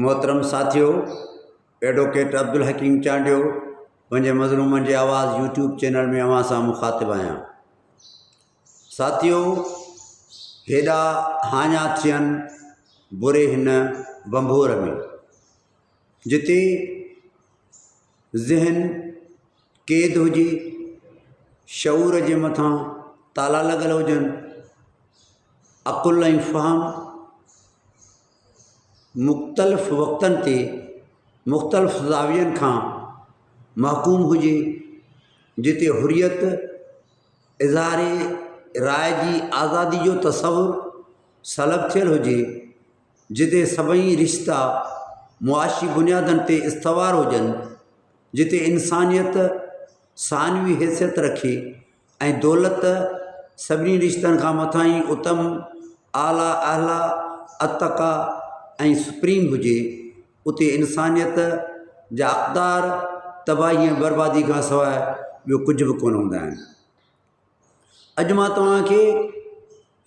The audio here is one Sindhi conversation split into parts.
محترم ساٿيو ايڊووڪيٽ عبدالحڪيم چانڊيو پنهنجي مظلومن جي آواز يوٽيوب چينل ۾ اوهان سان مخاطب آهيان ساٿيو هيڏا هاڃا ٿين بري هن ڀنڀور ۾ جتي ذهن قيد هجي شعور جي مٿان تالا لڳل هجن عقل ۽ فهم مختلف وقتن تي مختلف زاوين کان محڪوم هجي، جتي حريت، اظهار راء جي آزادي جو تصور سلب ٿيل هجي، جتي سڀئي رشتا معاشي بنيادن تي استوار هجن، جتي انسانيت ثانوي حيثيت رکي ۽ دولت سڀني رشتن کان مٿاهين اتم، اعليٰ، اهليٰ، اتقيٰ ۽ سپريم هجي، اتي انسانيت جا اقدار تباهي ۽ بربادي کان سواء ٻيو ڪجهه به ڪونه هوندا آهن. اڄ مان توهان کي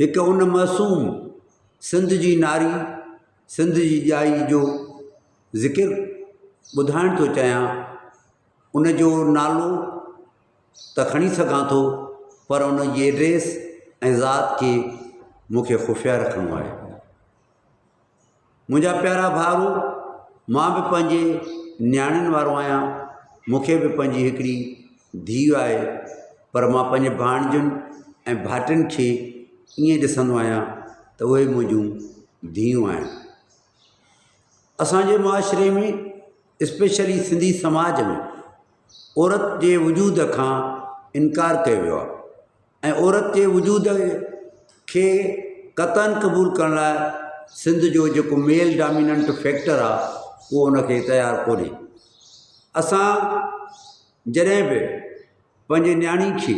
هڪ ان معصوم سنڌ جي ناري، سنڌ جي ڄائي جو ذڪر ٻڌائڻ ٿو چاهيان، ان جو نالو ته کڻي سگهان ٿو پر ان جي ايڊريس ۽ ذات کي مون کي خفيه رکڻو آهي. منهنجا پيارا ڀائرو مان به پنهنجي نياڻين وارو آهيان مون کي به پنهنجي هڪڙي ڌيء آهي پر مان پنهنجي ڀاڻيجن ۽ ڀائٽين کي ائين ڏسندو آهيان ته اهي منهنجون ڌيئون آهن. اسانجي معاشري ۾ اسپيشلي سنڌي سماج ۾ عورت جي وجود کان انڪار ڪيو ويو آهي ۽ عورت جي وجود کي قطعاً قبول ڪرڻ لاء سنڌ جو جيڪو ميل ڊاميننٽ فيڪٽر آهي اهو ان کي تيار ڪونهي. اسان جڏهن به پنهنجي نياڻي کي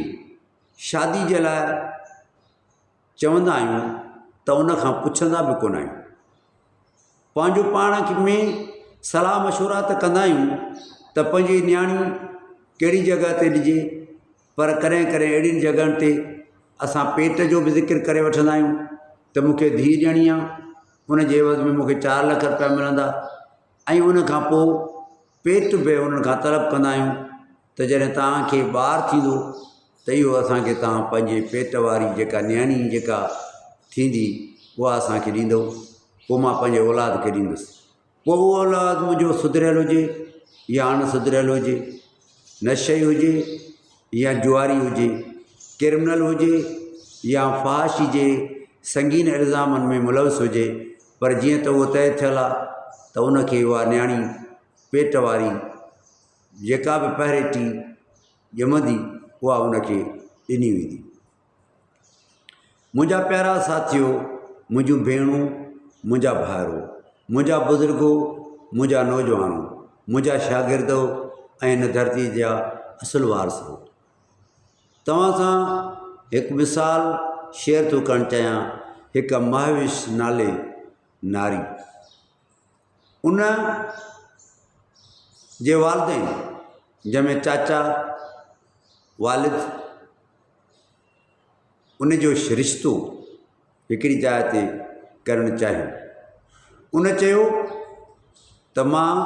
شادي جي لاء چوندا آهيون ته ان کان پڇندا به ڪونه آهيون. پنهنجو پاڻ ۾ صلاح مشورا ته ڪندا آهيون ته پنهنجي نياڻي ڪهڙي جڳهه تي ڏجي پر ڪڏهن ڪڏهن اهڙين جڳهن تي اسان پيٽ جو به ذڪر ڪري وٺندا آهيون ته مون کي ڌيء ڏيڻي آهي ان جي عيوض ۾ مون کي چار لک رپيا ملندا ۽ ان کان پوء پيٽ به انهن کان طلب ڪندا آهيون ته جڏهن توهان کي ٻار ٿيندو ته اهو اسان کي توهان پنهنجي پيٽ واري جيڪا نياڻي جيڪا ٿيندي اها اسان کي ڏيندؤ پوء مان پنهنجي اولاد کي ڏيندس پوء اهو اولاد منهنجو سڌريل هجي يا اڻ سڌريل هجي نشئي هجي يا جواري هجي ڪرمنل هجي يا فحاشي جي سنگين الزامن ۾ ملوث هجي پر جيئن ته اهو طئي ٿيل آهي ته ان کي اها نياڻي پيٽ واري جيڪا به پهريٽي ڄمندي اها ان کي ڏني ويندي. منهنجا پيارا ساٿيو، منهنجون ڀيڻون، منهنجا ڀائرو، منهنجا بزرگو، منهنجا نوجوانو، منهنجا شاگردو ۽ هن ڌرتي جا اصل وارثو! توهان سان هڪ مثال شيئر ٿو ڪرڻ چاهيان، هڪ مهوش نالي ناري. ان جي والدين جنهن ۾ چاچا والد ان جو رشتو هڪڙي جاء تي ڪرڻ چاهيو. ان چيو ته مان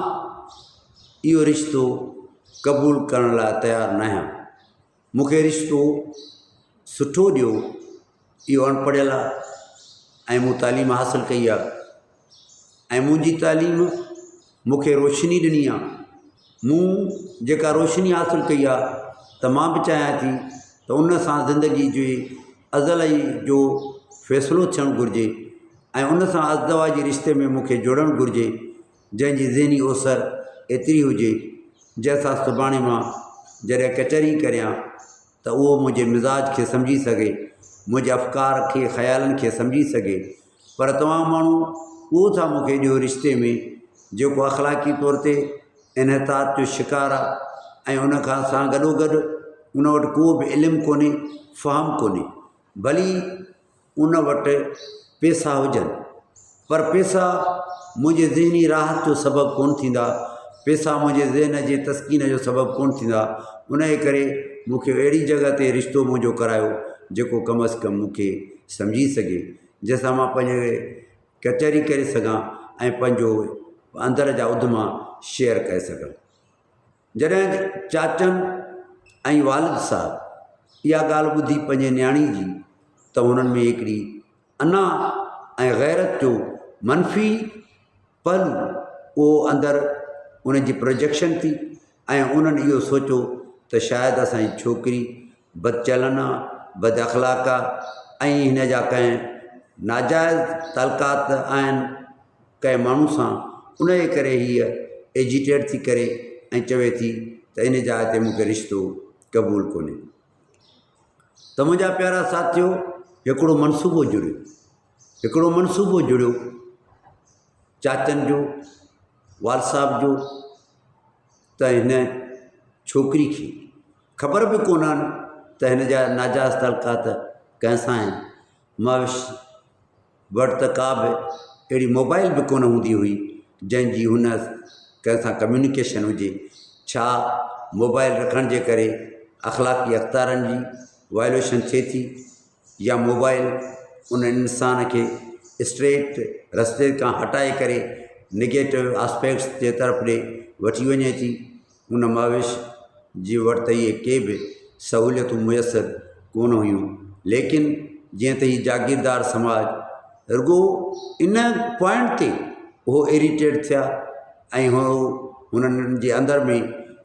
اهو رشتو قبول ڪرڻ لاء تيار ناهيان. مون کي رشتو سٺو ڏيو، اهو اڻ پڙهيل آهي ۽ مون تعليم حاصل ڪئي آهي ۽ منهنجي تعليم مون کي روشني ڏني آهي. مون جيڪا روشني حاصل ڪئي آهي ته مان به چاهيان ٿي ته ان سان زندگي جي ازل ئي جو فيصلو ٿيڻ گهرجي ۽ ان سان ازدواجي رشتي ۾ مون کي جڙڻ گهرجي. جنهن جي ذهني اوسر ايتري هجي، جنهن سان سڀاڻي مان جڏهن ڪچهري ڪريان ته اهو منهنجي مزاج کي سمجهي سگهي، منهنجي افڪار کي، خيالن کي سمجهي سگهي. پر توهان ماڻهو اهو ٿا مون کي ڏيو رشتي ۾ جيڪو اخلاقي طور تي انحطاط جو شڪار آ ۽ ان کان سان گڏوگڏ ان وٽ ڪو به علم ڪونهي، فهم ڪونهي. ڀلي ان وٽ پئسا هجن پر پئسا منهنجي ذهني راحت جو سبب ڪونه ٿيندا، پئسا منهنجي ذهن جي تسڪين جو سبب ڪونه ٿيندا، ان جي ڪري مون کي اهڙي جڳهه تي رشتو منهنجو ڪرايو جيڪو ڪم از ڪم مون کي سمجهي سگهي، جنهن سان مان پنهنجي ڪچهري ڪري سگهان ۽ پنهنجو. اندر جا اڌما شيئر ڪري سگهان. جڏهن چاچن ۽ والد صاحب اها ڳالهه ٻڌي پنهنجي نياڻي جي ته هنن ۾ هڪڙي انا ۽ غيرت جو منفي پهلو اهو اندر ان جي پروجيڪشن ٿي ۽ انهن اهو سوچيو ته شايد اسانجي ڇوڪري بدچلن آ بد اخلاق آ ۽ هن جا ڪنهن ناجائز تعلقات آهن ڪنهن ماڻهو سان ان جي ڪري هيء ايجيٽيٽ ٿي ڪري ۽ چوي ٿي ته ان جاء تي مونکي رشتو قبول ڪونهي ته منهنجا پيارا ساٿيو هڪڙو منصوبو جڙيو هڪڙو منصوبو جڙيو چاچن جو والد صاحب جو ته هن ڇوڪري کي خبر به ڪونه ته هن جا ناجائز تعلقات ڪنهن سان آهن مهوش وٽ ته ڪا به اهڙي موبائل به ڪونه هوندي هئي جنهن جي هن ڪنهن سان ڪميونيڪيشن هجي ڇا موبائل رکڻ جي ڪري اخلاقي اختيارن جي وائليشن ٿئي ٿي يا موبائل ان انسان کي اسٽريٽ رستي کان هٽائي ڪري نگيٽو آسپيڪٽس جي طرف ڏي وٺي وڃي ٿي ان مهوش جي وٽ ته اهي ڪي به سهوليتون ميسر ڪونه هيون ليڪن جيئن ته هي جاگيردار سماج رڳو ان پوائنٽ تي اهو اريٽيٽ ٿيا ۽ هو هنن جي اندر ۾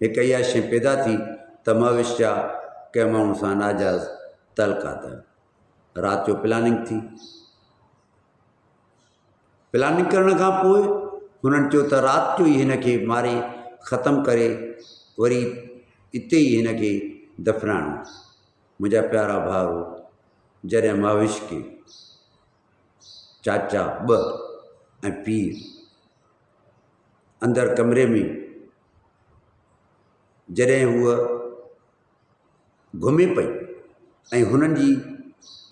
هڪ اها شيء پيدا ٿي ته مهوش جا ڪنهن ماڻهو سان ناجائز تعلقات آهن رات جو پلاننگ ٿي پلاننگ ڪرڻ کان پوء هنن چيو ته رات جو ئي هن کي ماري ختم ڪري وري اتي ئي هن کي دفنائڻو. منهنجا پيارا ڀائرو جڏهن مهوش کي چاچا ٻه ۽ پيء اندر ڪمري ۾ جڏهن هوء گهمي پئي ۽ هنن جي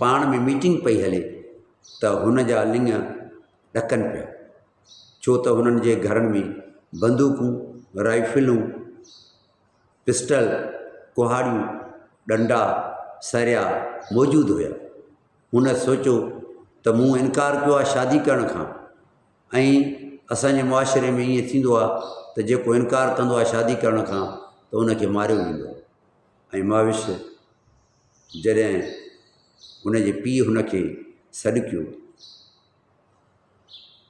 پاڻ ۾ ميٽنگ پئي هلي ته هن جا لڱ ڏڪن پيا ڇو ته هنن جي گهرن ۾ بندوقون رائفلون پسٽل ڪهاڙيون ڏنڊا سريا موجود هيا هن سوچيو ته مون انڪار ڪيو آهي شادي ڪرڻ کان ۽ اسانجي معاشري ۾ ائين ٿيندو آهي ته جيڪو انڪار ڪندو آهي شادي ڪرڻ کان ته ان کي ماريو ويندو آهي ۽ مهوش جڏهن هن جي پيء هن کي سڏ ڪيو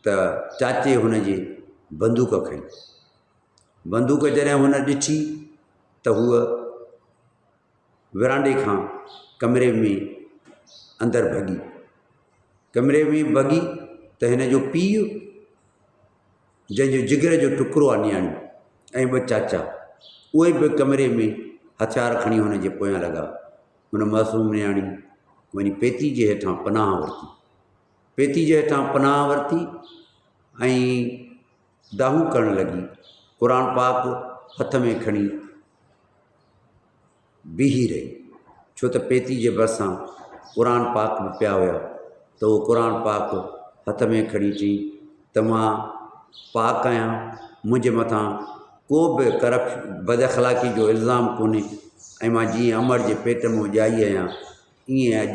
ته چاچي هن جي بندوق کنئي. بندوق جڏهن هن ڏٺي ته هوء ورانڊي کان ڪمري ۾ اندر ڀڳي. ڪمري ۾ ڀڳي ته هن جو پيء جنهن جو جگر جو ٽڪرو آ نياڻي ۽ ٻه چاچا اهي به ڪمري ۾ هٿيار کڻي هن جي پويان لڳا. هن معصوم نياڻي وڃي پيتي جي هيٺان پناهه ورتي. پيتي جي هيٺان پناهه ورتي ۽ دانهون ڪرڻ لڳي. قرآن پاڪ هٿ ۾ کڻي بيهي رهي، ڇو ته پيتي جي ڀرسان قرآن پاڪ به پيا هيا ته اهو قرآن پاڪ هٿ ۾ کڻي چئي ته مان پاڪ آهيان منهنجي مٿان ڪو به ڪرپش بد اخلاقي جو الزام ڪونهي ۽ مان جيئن امڙ جي پيٽ مان ڄائي آهيان ائين اڄ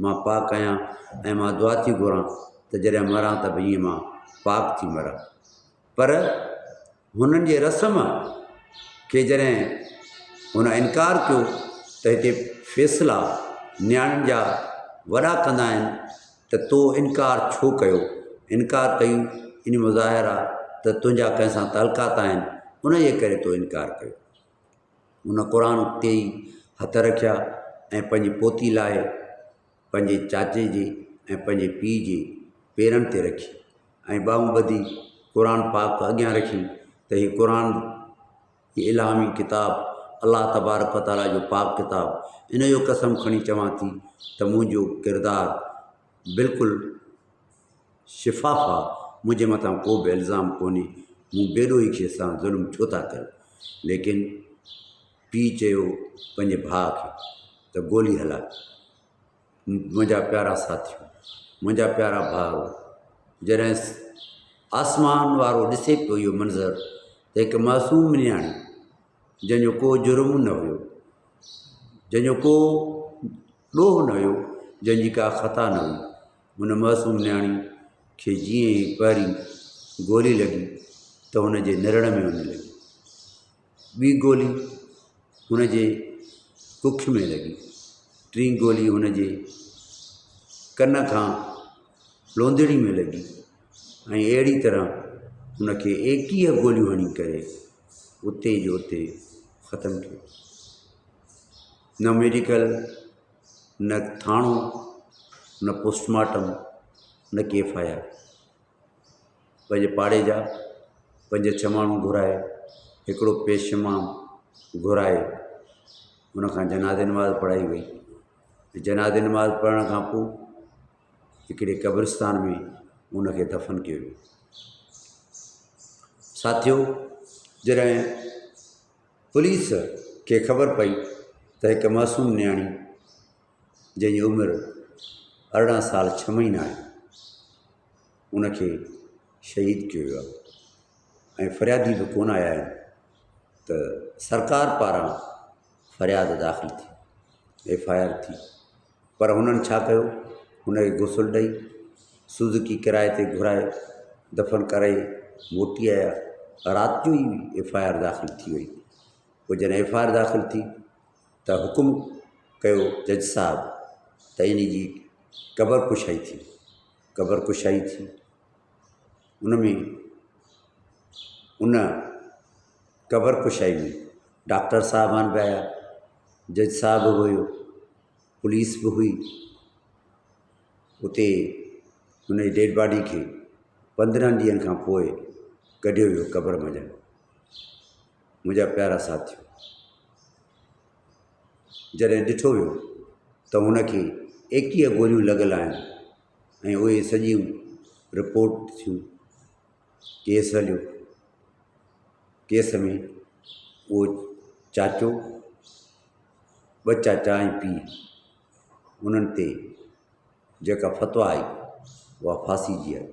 مان پاڪ آهيان ۽ مان دعا ٿي گهران ته جڏهن مران ته به ائين مان پاڪ ٿي مران پر هنن جي رسم کي جڏهن هن انڪار ڪيو ته هتي فيصلا نياڻين جا وڏا ڪندا آهن ته تو انڪار ڇو ڪيو انڪار ڪيو ان مان ظاهر آهي ته تنهنجا ڪنهن سان تعلقات آهن ان جي ڪري تو انڪار ڪيو هن قرآن تي ئي هٿ رکيا ۽ پنهنجي پوتي لاء پنهنجي چاچي جي ۽ پنهنجي پيء جي پيرن تي رکي ۽ ٻانهون ٻڌي قرآن پاڪ اڳيان رکي ته هي قرآن هي الهامي ڪتاب الله تبارڪ و تعاليٰ جو پاڪ ڪتاب ان جو قسم کڻي چوان ٿي ته منهنجو ڪردار بلڪل شفاف آ منهنجي مٿان ڪو به الزام ڪونهي مون بيڏوهي کي سان ظلم ڇو ٿا ڪريو ليڪن پيء چيو پنهنجي ڀاء کي ته گولي هلاء. منهنجا پيارا ساٿيو، منهنجا پيارا ڀائرو! جڏهن آسمان وارو ڏسي پيو اهو منظر ته هڪ معصوم نياڻي جنهن جو ڪو جرم نه هيو، جنهن جو ڪو ڏوهه نه هيو، جنهن جي ڪا خطا نه هئي، ان معصوم نياڻي کي جيئن ئي پهرين گولي لڳي ته هن جي نرڙ ۾ وڃي لڳي. ٻي گولي هن جي ڪک ۾ لڳي. ٽين گولي هن جي ڪن کان لوندڙي ۾ لڳي ۽ اهڙي طرح هن کي 21 گوليون هڻي ڪري اتي جو اتي ختم ڪيو. نه ميڊيڪل، نه ٿاڻو، نه پوسٽ مارٽم، نه ڪي ايف I R. پنهنجي پاڙي جا پنج ڇهه ماڻهو گهرائي هڪڙو پيش امام گهرائي ان کان جنازي نماز پڙهائي وئي جنازي نماز پڙهڻ کان پوءِ هڪڙي قبرستان ۾ ان کي دفن ڪيو ويو. ساٿيو جڏهن پوليس کي خبر پئي ته هڪ معصوم نياڻي جنهن جي عمر 18 سال ڇهه مهينا آهي ان کي شهيد ڪيو ويو آهي ۽ فريادي به ڪونه آيا آهن ته سرڪار پاران فرياد داخل ٿي ايف I R ٿي پر هنن ڇا ڪيو هن کي غسل ڏئي سوزوڪي ڪرائي تي گهرائي دفن ڪرائي موٽي آيا رات جو ئي ايف I R داخل ٿي وئي پوءِ جڏهن ايف I R داخل ٿي ته حڪم ڪيو جج صاحب ته ان جي قبر ڪشائي ٿي قبر ڪشائي ٿي ان ۾ ان قبر ڪشائي ۾ ڊاڪٽر صاحبان به آيا جج صاحب به هيو پوليس به هئي اتي ان جي ڊيڊ باڊي کي 15 ڏينهن کان پوءِ ڪڍيو ويو قبر منجهان. منهنجا پيارا ساٿيو! جڏهن ڏٺو ويو ته هن کي 21 گوليون لڳل آهن ۽ اهي سڄيون رپورٽ ٿيون، ڪيس هليو، ڪيس ۾ اهو چاچو، ٻه چاچا ۽ پيءُ انهن تي جيڪا فتويٰ آئي اها ڦاسي جي آئي.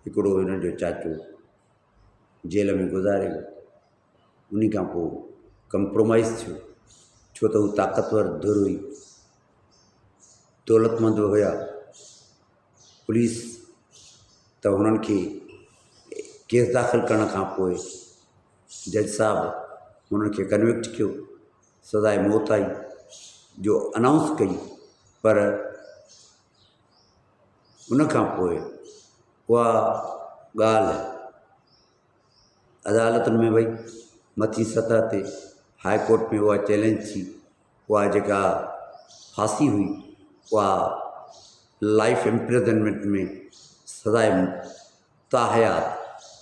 هڪڙو هنن جو چاچو جيل ۾ گذاري ويو. انهي کان پوءِ ڪمپرومائيز ٿيو ڇو ته هو طاقتور ڌر هئي، دولتمند به هيا. پوليس ته هنن کي ڪيس داخل ڪرڻ کان پوءِ جج صاحب هنن کي ڪنوڪٽ ڪيو، سزائي موت آئي جو انائونس ڪئي پر ان کان پوءِ اها ڳالهه عدالتن ۾ وئي، مٿين سطح تي هاء ڪورٽ ۾ اها چئلينج ٿي، اها جيڪا ڦاسي هئي اها لائف امپرزنمينٽ ۾ سزائي تاحيات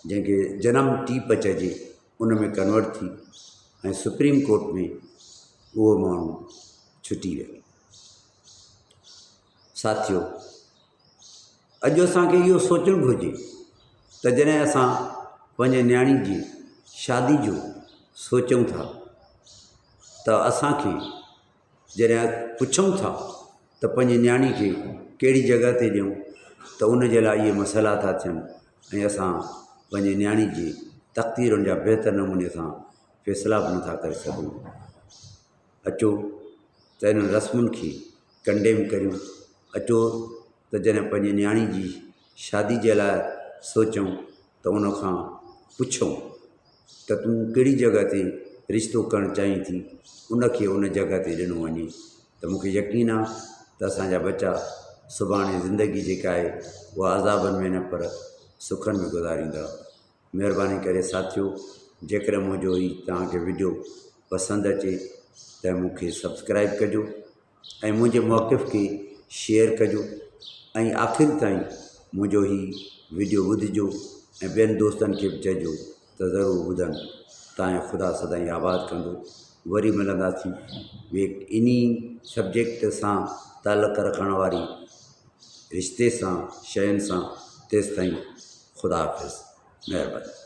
جنهن کي جنم ٽيپ چئجي ان ۾ ڪنورٽ ٿي ۽ سپريم ڪورٽ ۾ اهو ماڻهو ڇٽي ويو. ساٿيو! اڄ اسان کي اهو سوچڻ گهرجي ته جڏهن اسان پنهنجي نياڻي جي شادي جو سوچون ٿا ته اسان کي جڏهن پڇون ٿا ته پنهنجي نياڻي کي ڪهڙي جڳهه تي ڏيون ته ان جي لاء اهي مسئلا ٿا ٿين ۽ اسان پنهنجي نياڻي جي تقديرن جا بهتر نموني سان فيصلا به نٿا ڪري سگهون. اچو ته انهن رسمن کي ڪنڊيم ڪريون، اچو ته جڏهن پنهنجي نياڻي جي شادي جي لاء سوچون ته ان کان پڇون ته تون ڪهڙي جڳهه تي رشتو ڪرڻ چاهين ٿي، ان کي ان جڳهه تي ڏنو وڃي ته مون کي يقين آهي ته اسان جا ٻچا سڀاڻي زندگي جيڪا آهي اها عذابن ۾ نه پر سکن ۾ گذاريندا. مهرباني ڪري ساٿيو جيڪڏهن منهنجو هي توهان کي وڊيو پسند اچي ته مون کي سبسڪرائب ڪجو ۽ منهنجي موقف کي شيئر ڪجو ۽ آخر تائين منهنجو هي وڊيو ٻڌجو ۽ ٻين دوستن کي به چئجو ته ضرور ٻڌن. تان خدا سدائين آباد ڪندو. وري ملنداسين ٻئي انهي سبجيڪٽ سان تعلق رکڻ واري رشتي سان شين سان تيستائين خدا حافظ مهرباني.